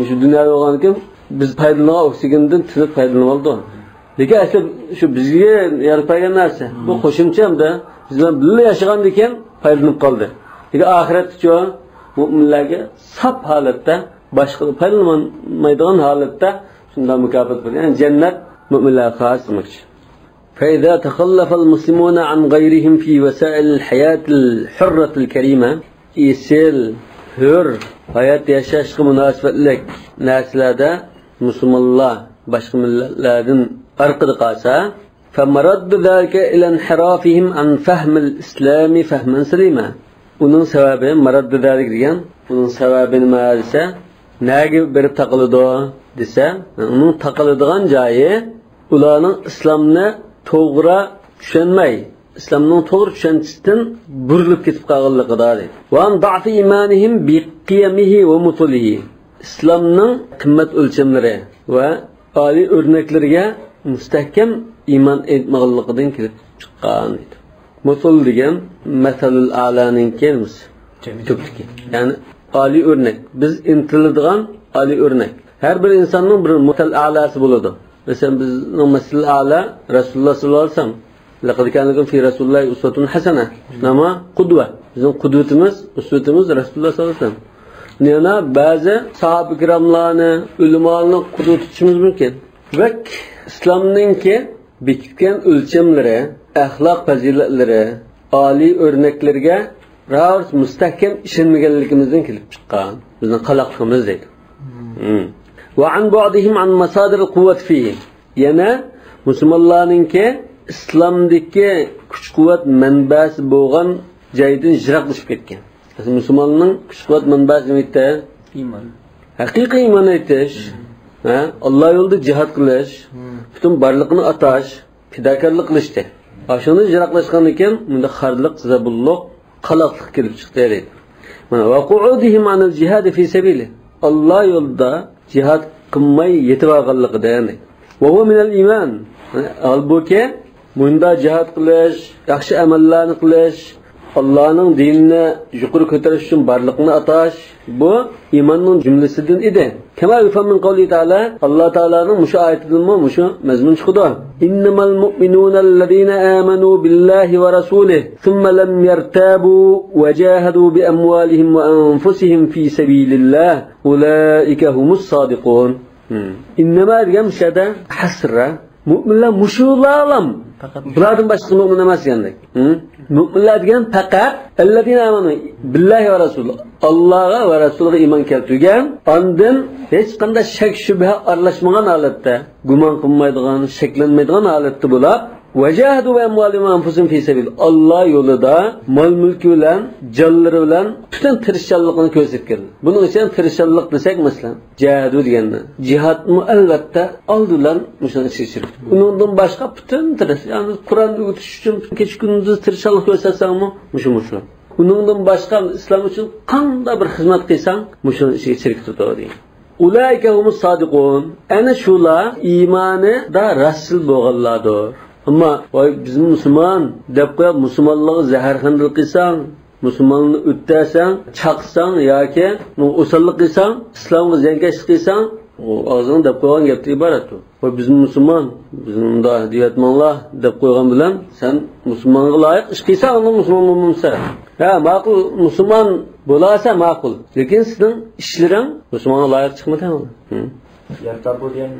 شۇ دۇنيادا بولغاندىكىن بىز پايدىلانغان ئوكسىگېندىن تېنىپ پايدىلىنىۋالىدۇ. لېكىن ئەسلى شۇ بىزگە يارىتىلغان نەرسە. بۇ قوشۇمچە ئەمدى بىز بىلەن بىللە ياشىغاندىكىن پايدىلىنىپ قالدى. لېكىن ئاخىرەتتىچۇ؟ مۆمىنلەرگە ساپ ھالەتتە، باشقىلار پايدىلانمايدىغان ھالەتتە شۇنداق مۇكاپات بار. يەنى جەننەت مۆمىنلەرگە خاس دېمەكچى. فإذا تخلف المسلمون عن غيرهم في وسائل الحياة الحرة الكريمة، ئېسىل، ھۆر ھايات ياشاشقا مۇناسىۋەتلىك نەرسىلەردە مۇسۇلمانلار باشقا مىللەتلەردىن ئارقىدا قالسا، فمرد ذلك إلى انحرافهم عن فهم الإسلام فهما سليما. ئۇنىڭ سەۋەبى، مەرەددۇ زالىك دېگەن، ئۇنىڭ سەۋەبى نېمە دېسە، نەگە بېرىپ تاقىلىدۇ دېسە، ئۇنىڭ تاقىلىدىغان جايى ئۇلارنىڭ ئىسلامنى توغرا چۈشەنمەي، ئىسلامنىڭ توغرا چۈشەنچىسىدىن بۇرۇلۇپ كېتىپ قالغانلىقىدا دەيدۇ. وعن ضعف إيمانهم بقيمه ومثله. ئىسلامنىڭ قىممەت ئۆلچەملىرى ۋە ئالىي ئۆرنەكلىرىگە مۇستەھكەم ئىمان ئېيتمىغانلىقىدىن كېلىپ چىققان دەيدۇ. مۇسۇل دېگەن مەسەلۇل ئەلانىڭكى نېمىسى؟ تۈپتىكى. يەنى ئالىي ئۆرنەك. بىز ئىنتىلىدىغان ئالىي ئۆرنەك. ھەر بىر ئىنساننىڭ بىر مەسەل ئەلاسى بولىدۇ. مەسىلەن، بىزنىڭ مەسىلىل ئەلا رەسۇلۇللا ساللاللاھۇ ئەلەيھى ۋەسەللەم. لەقەد كانە لەكۇم فى رەسۇلىللاھى ئۇسۋەتۇن ھەسەنە. نېمە؟ قۇدۋە. بىزنىڭ قۇدۋىتىمىز، ئۇسۋىتىمىز رەسۇلۇللا ساللاللاھۇ ئەلەيھى ۋەسەللەم. يەنە بەزى ساھابە كىراملارنى، ئۆلىمالارنى قۇدۋە تۇتۇشىمىز مۇمكىن. دېمەك، ئىسلامنىڭكى بېكىتكەن ئۆلچەملىرى، ئەخلاق پەزىلەتلىرى، ئالىي ئۆرنەكلىرىگە راۋۇرۇس مۇستەھكەم ئىشەنمىگەنلىكىمىزدىن كېلىپ چىققان بىزنىڭ قالاقلىقىمىز دەيدۇ. ھىم. وعن بعدهم عن مصادر القوة فيه. يەنە مۇسۇلمانلارنىڭكى ئىسلامدىكى كۈچ-قۇۋۋەت مەنبەسى بولغان جايدىن يىراقلىشىپ كەتكەن. مۇسۇلماننىڭ كۈچ-قۇۋۋەت مەنبەسى نېمە ئىدى؟ ئىمان. ھەقىقىي ئىمان ئېيتىش، ھە، ئاللا يولىدا جىھاد قىلىش، پۈتۈن بارلىقىنى ئاتاش، پىداكارلىق قىلىشتى. ئاشۇندىن يىراقلاشقاندىكىن مۇنداق خارلىق، زەبۇنلۇق، قالاقلىق كېلىپ چىقتى دەيدۇ. مانا، وقعودهم عن الجهاد في سبيله. ئاللا يولىدا جىھاد قىلماي يېتىۋالغانلىقىدا، يەنى. وهو من الإيمان. ھالبۇكى، مۇندا جىھاد قىلىش، ياخشى ئەمەللەرنى قىلىش، ئاللانىڭ دىنىنى يۇقىرى كۆتۈرۈش ئۈچۈن بارلىقنى ئاتاش، بۇ ئىماننىڭ جۈملىسىدىن ئىدى. كما يفهم من قوله تعالى، ئاللا تائالانىڭ مۇشۇ ئايىتىدىنمۇ مۇشۇ مەزمۇن چىقىدۇ. إنما المؤمنون الذين آمنوا بالله ورسوله ثم لم يرتابوا وجاهدوا بأموالهم وأنفسهم في سبيل الله أولئك هم الصادقون. ھىم. ئىننەما دېگەن مۇشۇ يەردە ھەسرە. مۆمىنلەر مۇشۇلارلام. پەقەت مۇشۇ. بۇلاردىن باشقىسى مۆمىن ئەمەس دېگەندەك. ھىم. مۆمىنلەر دېگەن پەقەت الذين آمنوا بالله ورسوله. ئاللاغا ۋە رەسۇلىغا ئىمان كەلتۈرگەن، ئاندىن ھېچقانداق شەك-شۈبھە ئارىلاشمىغان ھالەتتە، گۇمان قىلمايدىغان، شەكلەنمەيدىغان ھالەتتە بولاپ، وجاهدوا بأموالهم وأنفسهم في سبيل. ئاللا يولىدا مال-مۈلكى بىلەن، جانلىرى بىلەن پۈتۈن تىرىشچانلىقىنى كۆرسەتكەن. بۇنىڭ ئۈچۈن تىرىشچانلىق دېسەك، مەسىلەن، جاھادۇ دېگەننى. جىھادمۇ ئەلۋەتتە ئالدى بىلەن مۇشۇنىڭ ئىچىگە كىرىپ. ئۇنىڭدىن باشقا پۈتۈن تىرىش-، يەنى قۇرئان ئۆگىتىش ئۈچۈن كېچە-كۈندۈز تىرىشچانلىق كۆرسەتسەڭمۇ، مۇشۇ، مۇشۇ. ئۇنىڭدىن باشقا ئىسلام ئۈچۈن قانداق بىر خىزمەت قىلساڭ، مۇشۇنىڭ ئىچىگە كىرىپ كېتىدۇ دېگەن. أولئك هم الصادقون. ئەنە شۇلار ئىمانىدا راستچىل بولغانلاردۇر. ئەمما، ۋاي، بىز مۇسۇلمان دەپ قويۇپ، مۇسۇلمانلارغا زەھەرخەندىلىك قىلساڭ، مۇسۇلمانلارنى ئۆتتەرسەڭ، چاقساڭ ياكى ئۇنىڭغا ئوساللىق قىلساڭ، ئىسلامغا زىيانكەشلىك قىلساڭ، ئۇ ئاغزىڭ دەپ قويغان گەپتىن ئىبارەتتۇر. ۋاي، بىز مۇسۇلمان، بىزنى مۇنداق دېيىۋەتمەڭلار دەپ قويغان بىلەن، سەن مۇسۇلمانغا لايىق ئىش قىلساڭ، ئاندىن مۇسۇلمان بولمامسەن؟ ھە، ماقۇل، مۇسۇلمان بولارسەن ماقۇل. لېكىن سېنىڭ ئىشلىرىڭ مۇسۇلمانغا لايىق چىقمىدى. ھە. يەرتابۇ دېگەن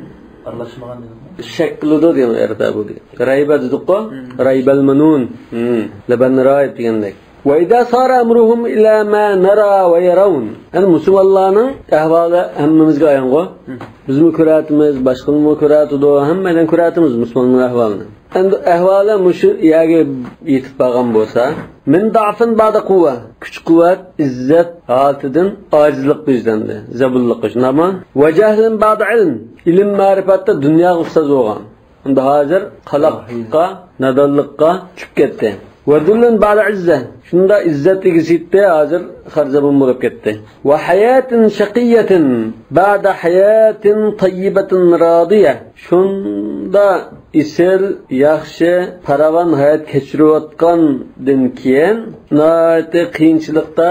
ئارىلاشمىغان دېدىڭمۇ؟ شەك قىلىدۇ دېگەن يەرتابۇ دېگەن. رەيبە دېدۇققۇ؟ ھىم. رەيبەل مەنۇن. ھىم. لەبەن رايىب دېگەندەك. وإذا صار أمرهم إلى ما نرى ويرون. يەنى مۇسۇلمانلارنىڭ ئەھۋالى ھەممىمىزگە ئايانغۇ. ھىم. بىزمۇ كۆرەتىمىز، باشقىلىرمۇ كۆرەتىدۇ، ھەممەيلەن كۆرەتىمىز مۇسۇلماننىڭ ئەھۋالىنى. ئەمدى ئەھۋالى مۇشۇ يەرگە يېتىپ بارغان بولسا، من ضعف بعد قوة، كۈچ-قۇۋۋەت، ئىززەت ھالىتىدىن ئاجىزلىققا يۈزلەندى، زەبۇنلۇققا، شۇنداقمۇ؟ وجهل بعد علم، ئىلىم-مەرىپەتتە دۇنياغا ئۇستاز بولغان. ئەمدى ھازىر قالاقلىققا، نادانلىققا چۈشۈپ كەتتى. وذل بعد عزة، شۇنداق ئىززەت ئىگىسى ئىدى، ھازىر خار-زەبۇن بولۇپ كەتتى. وحياة شقية بعد حياة طيبة راضية، شۇنداق ئېسىل، ياخشى، پاراۋان ھايات كەچۈرۈۋاتقاندىن كېيىن، ناھايىتى قىيىنچىلىقتا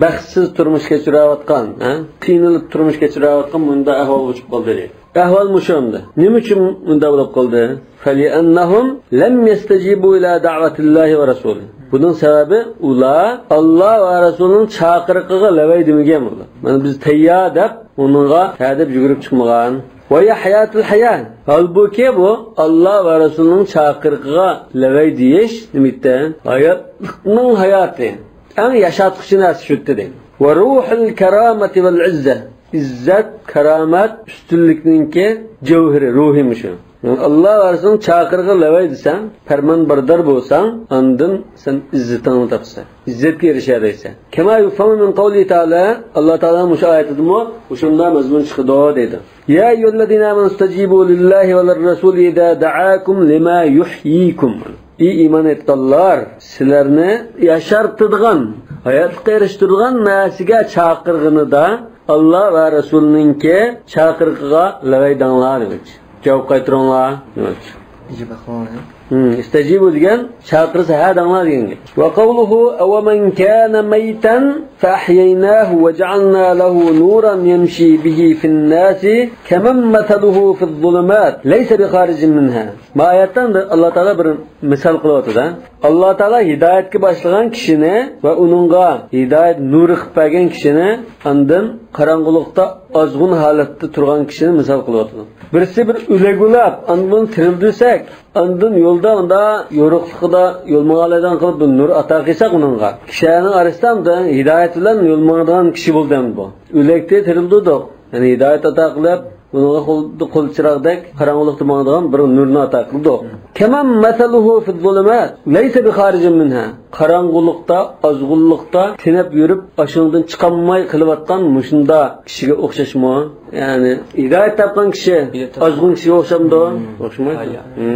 بەختسىز تۇرمۇش كەچۈرۈۋاتقان، ھە؟ قىينىلىپ تۇرمۇش كەچۈرۈۋاتقان مۇنداق ئەھۋالغا چۈشۈپ قالدى. ئەھۋال مۇشۇ ئەمدى. نېمە ئۈچۈن مۇنداق بولۇپ قالدى؟ فلأنهم لم يستجيبوا إلى دعوة الله ورسوله. بۇنىڭ سەۋەبى، ئۇلار ئاللا ۋە رەسۇلىنىڭ چاقىرىقىغا لەۋەي دېمىگەن بۇلار. مانا بىز تەييار دەپ، ئۇنىڭغا ھە دەپ يۈگۈرۈپ چىقمىغان. وهي حياة الحياة. ھالبۇكى، بۇ ئاللا ۋە رەسۇلىنىڭ چاقىرىقىغا لەۋەي دېيىش نېمە ئىدى؟ ھاياتلىقنىڭ ھاياتى. ئەڭ ياشاتقۇچى نەرسە شۇ ئىدى. وروح الكرامة والعزة. ئىززەت، كارامەت، ئۈستۈنلۈكنىڭكى جەۋھىرى، روھى مۇشۇ. ئاللا ۋە رەسۇلىنىڭ چاقىرىقىغا لەۋەي دېسەڭ، پەرمانبەردار بولساڭ، ئاندىن سەن ئىززىتىڭنى تاپىسەن. ئىززەتكە ئېرىشەلەيسەن. كما يفهم من قوله تعالى، ئاللا تائالا مۇشۇ ئايىتىدىمۇ مۇشۇنداق مەزمۇن چىقىدۇ دەيدۇ. يا أيها الذين آمنوا استجيبوا لله وللرسول إذا دعاكم لما يحييكم. ئى ئىمان ئېيتقانلار، سىلەرنى ياشارتىدىغان، ھاياتلىققا ئېرىشتۈرىدىغان نەرسىگە چاقىرغىنىدا، ئاللا ۋە رەسۇلىنىڭكى چاقىرىقىغا لەۋەي دەڭلار دېمەكچى. جاۋاب قايتۇرۇڭلار دېمەكچى. ئىجابە قىلىڭلار. ھىم، ئىستەجىبۇ دېگەن چاقىرسا ھە دەڭلار دېگەن گەپ. وقوله أومن كان ميتا فأحييناه وجعلنا له نورا يمشي به في الناس كمن مثله في الظلمات ليس بخارج منها. ما ئايەتتە ئاللا تائالا بىر مىسال قىلىۋاتىدۇ. ئاللا تائالا ھىدايەتكە باشلىغان كىشىنى ۋە ئۇنىڭغا ھىدايەت نۇرى قىلىپ بەرگەن كىشىنى ئاندىن قاراڭغۇلۇقتا ئازغۇن ھالەتتە تۇرغان كىشىنى مىسال قىلىۋاتىدۇ. بىرسى بىر ئۆلەك ئۇلاپ، ئاندىن تىرىلدۈرسەك، ئاندىن يولدا ئۇندا يورۇقلۇقىدا يول ماڭالايدىغان قىلىپ بىر نۇر ئاتا قىلساق ئۇنىڭغا، كىشىلەرنىڭ ئارىسىدا ئۇندا ھىدايەت بىلەن يول ماڭىدىغان كىشى بولدى ئەمدى بۇ. ئۆلەكنى تىرىلدۈردۇق. يەنى ھىدايەت ئاتا قىلىپ، ئۇنىڭغا خۇددى قول چىراغدەك قاراڭغۇلۇقتا ماڭىدىغان بىر نۇرنى ئاتا قىلدۇق. كمن مثله في الظلمات ليس بخارج منها. قاراڭغۇلۇقتا، ئازغۇنلۇقتا تېنەپ يۈرۈپ، ئاشۇنىڭدىن چىقالماي قېلىۋاتقان مۇشۇنداق كىشىگە ئوخشاشمۇ؟ يەنى ھىدايەت تاپقان كىشى ئازغۇن كىشىگە ئوخشامدۇ؟ ئوخشىمايدۇ. ھە.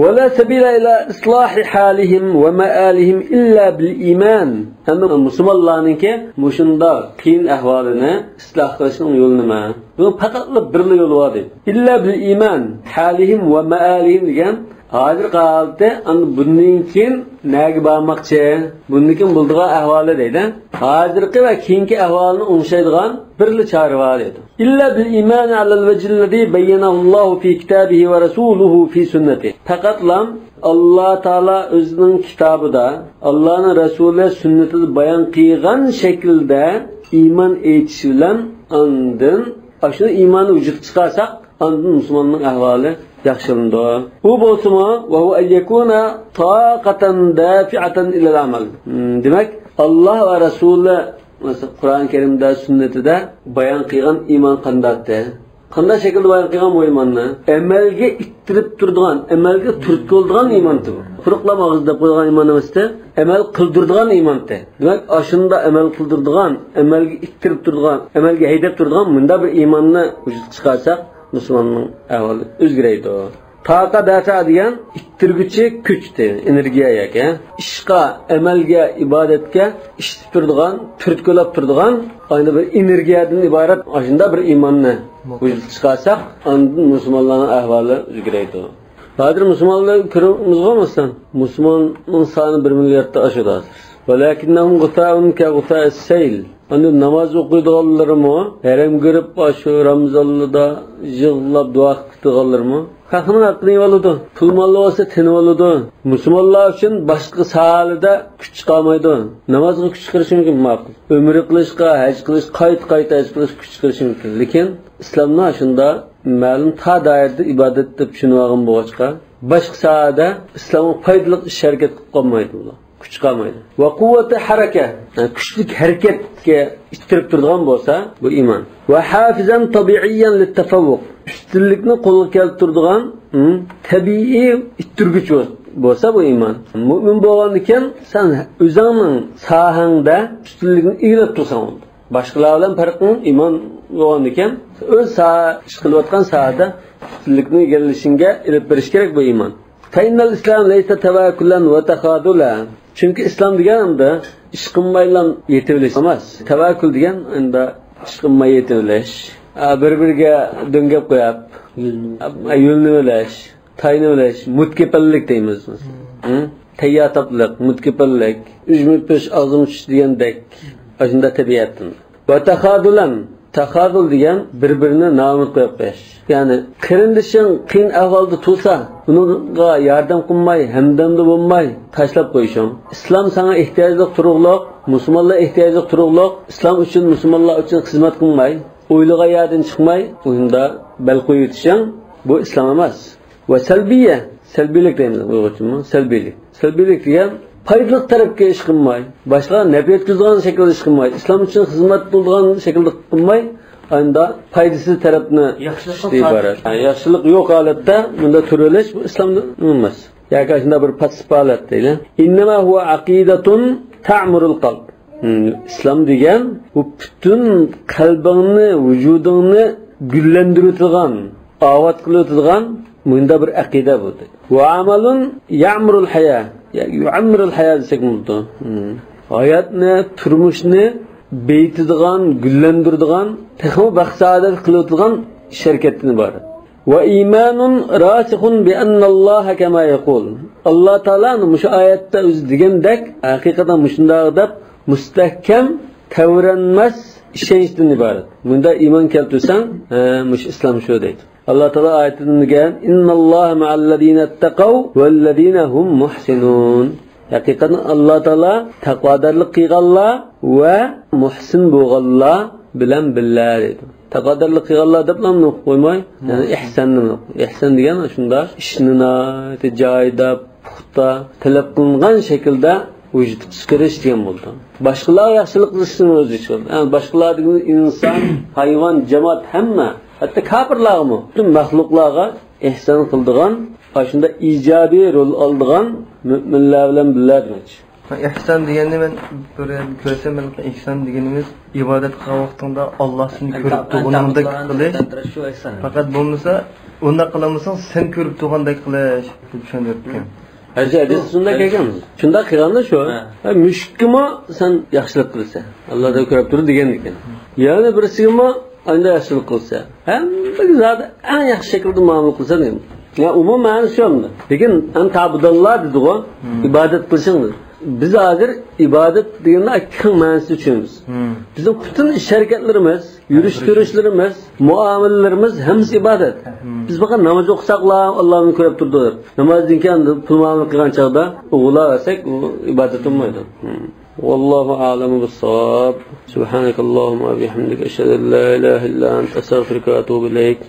ولا سبيل إلى إصلاح حالهم ومآلهم إلا بالإيمان. ھەمدە مۇسۇلمانلارنىڭكى مۇشۇنداق قىيىن ئەھۋالىنى ئىسلاھ قىلىشنىڭ يولى نېمە؟ بۇنىڭ پەقەتلا بىرلا يولى بار دەيدۇ. إلا بالإيمان، حالهم ومآلهم دېگەن ھازىرقى ھالىتى، ئاندىن بۇندىن كېيىن نەگە بارماقچى؟ بۇندىن كېيىن بولىدىغان ئەھۋالى دەيدۇ. ھازىرقى ۋە كېيىنكى ئەھۋالىنى ئوڭشايدىغان بىرلا چارە بار دەيدۇ. إلا بالإيمان على الوجه الذي بينه الله في كتابه ورسوله في سنته. پەقەتلا ئاللا تائالا ئۆزىنىڭ كىتابىدا، ئاللانىڭ رەسۇلى سۈننىتىدە بايان قىلغان شەكىلدە ئىمان ئېيتىش بىلەن ئاندىن ئاشۇ ئىماننى ۋۇجۇدقا چىقارساق، ئاندىن مۇسۇلماننىڭ ئەھۋالى ياخشىلىنىدۇ. ئۇ بولسىمۇ، وهو أن يكون طاقة دافعة إلى العمل. ھىم، دېمەك، ئاللا ۋە رەسۇلى، مەسىلەن، قۇرئان كەرىمدە، سۈننىتىدە بايان قىلغان ئىمان قانداقتى؟ قانداق شەكىلدە بايان قىلغان بۇ ئىماننى؟ ئەمەلگە ئىتتىرىپ تۇرىدىغان، ئەمەلگە تۈرتكە بولىدىغان ئىمانتى بۇ. قۇرۇقلا ئاغزىدا دەپ قويىدىغان ئىمان ئەمەستى، ئەمەل قىلدۇرىدىغان ئىمانتى. دېمەك، ئاشۇنداق ئەمەل قىلدۇرىدىغان، ئەمەلگە ئىتتىرىپ تۇرىدىغان، ئەمەلگە ھەيدەپ تۇرىدىغان مۇنداق بىر ئىماننى ۋۇجۇدقا چىقارساق، مۇسۇلماننىڭ ئەھۋالى ئۆزگىرەيدۇ. تاقە دەپە دېگەن ئىتتىرگۈچى كۈچتى، ئېنېرگىيە ياكى ئىشقا، ئەمەلگە، ئىبادەتكە ئىشتىپ تۇرىدىغان، تۈرتكىلەپ تۇرىدىغان ئاينى بىر ئېنېرگىيەدىن ئىبارەت ئاشۇنداق بىر ئىماننى ۋۇجۇدقا چىقارساق، ئاندىن مۇسۇلمانلارنىڭ ئەھۋالى ئۆزگىرەيدۇ. ھازىر مۇسۇلمانلار كۆرۈۋاتىمىزغۇ، مەسىلەن، مۇسۇلماننىڭ سانى بىر مىلياردتا ئاشىدۇ ھازىر. ولكنهم غثاء كغثاء السيل. ئەمدى ناماز ئوقۇيدىغانلىرىمۇ، ھەرەمگە كىرىپ، ئاشۇ رامىزانلىدا يىغلاپ دۇئا قىلىدىغانلىرىمۇ خەقنىڭ ھەققىنى يېۋالىدۇ. پۇل مالى بولسا تېنىۋالىدۇ. مۇسۇلمانلار ئۈچۈن باشقا ساھەلەردە كۈچ چىقالمايدۇ. نامازغا كۈچ چىقىرىشى مۇمكىن، ماقۇل. ئۆمرە قىلىشقا، ھەج قىلىش، قايتا-قايتا ھەج قىلىشقا كۈچ چىقىرىشى مۇمكىن. لېكىن ئىسلامنى شۇنداق مەلۇم تار دائىرىدە ئىبادەت دەپ چۈشىنىۋالغان بولغاچقا، باشقا ساھەدە ئىسلامغا پايدىلىق ئىش ھەرىكەت قىلىپ قالمايدۇ بۇلار. كۈچ قالمايدۇ. وقوة حركة، يەنى كۈچلۈك ھەرىكەتكە ئىتتىرىپ تۇرىدىغان بولسا، بۇ ئىمان. وحافزا طبيعيا للتفوق، ئۈستۈنلۈكنى قولغا كەلتۈرىدىغان، ھىم، تەبىئىي ئىتتىرگۈچ بولسا، بۇ ئىمان. مۇئمىن بولغاندىكىن سەن ئۆزۈڭنىڭ ساھەڭدە ئۈستۈنلۈكنى ئىگىلەپ تۇرساڭ بولىدۇ. باشقىلار بىلەن پەرقىڭ ئىمان بولغاندىكىن، ئۆز ساھە، ئىش قىلىۋاتقان ساھەدە ئۈستۈنلۈكنى ئىگىلىشىڭگە ئېلىپ بېرىش كېرەك بۇ ئىمان. فإن الإسلام ليس تواكلا وتخاذلا. چۈنكى ئىسلام دېگەن ئەمدى ئىش قىلمايلا يېتىۋېلىش ئەمەس. تەۋەككۈل دېگەن ئەمدى ئىش قىلماي يېتىۋېلىش. ئا، بىر-بىرىگە دۆڭگەپ قويۇپ، يۆلىنىۋېلىش. ئا، يۆلىنىۋېلىش، تايىنىۋېلىش، مۇتكېپىللىك دەيمىز. ھىم. تەييار تاپلىق، مۇتكېپىللىك، ئۈجمە پۈش، ئاغزىم چۈش دېگەندەك. ئاشۇنداق تەبىئەتتىن. ۋە تەخادۇلەن. تەخادۇل دېگەن بىر-بىرىنى نائۈمىد قويۇپ قويۇش. يەنى قېرىندىشىڭ قىيىن ئەھۋالدا تۇرسا، ئۇنىڭغا ياردەم قىلماي، ھەمدەمدە بولماي، تاشلاپ قويۇشۇڭ. ئىسلام ساڭا ئېھتىياجلىق تۇرۇقلۇق، مۇسۇلمانلار ئېھتىياجلىق تۇرۇقلۇق، ئىسلام ئۈچۈن، مۇسۇلمانلار ئۈچۈن خىزمەت قىلماي، ئويلىغان يەردىن چىقماي، ئۇندا بەل قويۇۋېتىشىڭ، بۇ ئىسلام ئەمەس. ۋە سەلبىيە، سەلبىيلىك دەيمىز ئۇيغۇرچىمۇ، سەلبىيلىك. سەلبىيلىك دېگەن پايدىلىق تەرەپكە ئىش قىلماي، باشقىلارغا نەپ يەتكۈزىدىغان شەكىلدە ئىش قىلماي، ئىسلام ئۈچۈن خىزمەت قىلىدىغان شەكىلدە قىلماي، ئاينىدا پايدىسىز تەرەپنى ياخشىلىقنى ئىشتە ئىبارەت. ھە، ياخشىلىق يوق ھالەتتە بۇنداق تۇرۇۋېلىش، بۇ ئىسلامدا ئەمەس. ياكى شۇنداق بىر پاسسىپ ھالەت دەيلى. إنما هو عقيدة تعمر القلب. ھىم، ئىسلام دېگەن بۇ پۈتۈن قەلبىڭنى، ۋۇجۇدۇڭنى گۈللەندۈرۈۋېتىدىغان، ئاۋات قىلىۋېتىدىغان مۇنداق بىر ئەقىدە بۇ. وعمل يعمر الحياة، يا يعمر الحياة دېسەك بولىدۇ. ھىم. ھاياتنى، تۇرمۇشنى بېيىتىدىغان، گۈللەندۈرىدىغان، تېخىمۇ بەخت-سائادەت قىلىۋېتىدىغان ئىش-ھەرىكەتتىن ئىبارەت. وإيمان راسخ بأن الله كما يقول. ئاللا تائالانىڭ مۇشۇ ئايەتتە ئۆزى دېگەندەك، ھەقىقەتەن مۇشۇنداق دەپ مۇستەھكەم، تەۋرەنمەس ئىشەنچتىن ئىبارەت. بۇندا ئىمان كەلتۈرسەڭ، ھە، مۇشۇ ئىسلام شۇ دەيدۇ. ئاللا تائالا ئايىتىدە دېگەن، إن الله مع الذين اتقوا والذين هم محسنون. ھەقىقەتەن ئاللا تائالا تەقۋادارلىق قىلغانلار ۋە مۇھسىن بولغانلار بىلەن بىللە دەيدۇ. تەقۋادارلىق قىلغانلار دەپلا قويماي، يەنى ئېھسان دېمەك. ئېھسان دېگەن شۇنداق ئىشنى ناھايىتى جايىدا، پۇختا، تەلەپ قىلىنغان شەكىلدە ۋۇجۇدقا چىقىرىش دېگەن بولىدۇ. باشقىلارغا ياخشىلىق قىلىشنىڭ ئۆز ئىچىدە. يەنى باشقىلار دېگىنى ئىنسان، ھايۋان، جامائەت، ھەممە، ھەتتا كاپىرلارغىمۇ، پۈتۈن مەخلۇقلارغا ئېھسان قىلىدىغان، ئاشۇنداق ئىجابىي رول ئالىدىغان مۆمىنلەر بىلەن بىللە دېمەكچى. ئېھسان دېگەننى مەن بىر يەردە كۆرسەم، مەن ئېھسان دېگىنىمىز ئىبادەت قىلغان ۋاقتىڭدا ئاللا سېنى كۆرۈپ تۇرغىنىڭدەك قىلىش. شۇ ئېھسان. پەقەت بولمىسا، ئۇنداق قىلالمىساڭ، سەن كۆرۈپ تۇرغاندەك قىلىش دەپ چۈشەندۈرۈپتىكەن. ھەجى ھەدىس شۇنداق كەلگەن. شۇنداق قىلغاندا شۇ. ھە. ھە، مۈشۈككىمۇ سەن ياخشىلىق قىلىسەن. ئاللا كۆرۈپ تۇرىدۇ دېگەن ئىكەن. يەنە بىرسىگىمۇ ئانداق ياخشىلىق قىلسا، ھەممىگە زادى ئەڭ ياخشى شەكىلدە مۇئامىلە قىلسا دېگەن. يا ئۇمۇم مەنىسى شۇ ئەمدى. لېكىن ئەن تابۇداللا دېدىغۇ، ئىبادەت قىلىشىڭ دېدى. بىز ھازىر ئىبادەت دېگەننى كەڭ مەنىسىدە چۈشىنىمىز. بىزنىڭ پۈتۈن ئىش ھەرىكەتلىرىمىز، يۈرۈش تۇرۇشلىرىمىز، مۇئامىلىلىرىمىز ھەممىسى ئىبادەت. بىز پەقەت ناماز ئوقۇساقلا، ئاللا مېنى كۆرۈپ تۇرىدۇ دەپ. نامازدىن كېيىن پۇل مۇئامىلە قىلغان چاغدا ئۇغۇرلاۋەرسەك، ئۇ ئىبادەت بولمايدۇ. والله أعلم بالصواب. سبحانك اللهم وبحمدك، أشهد أن لا إله إلا أنت، أستغفرك وأتوب إليك.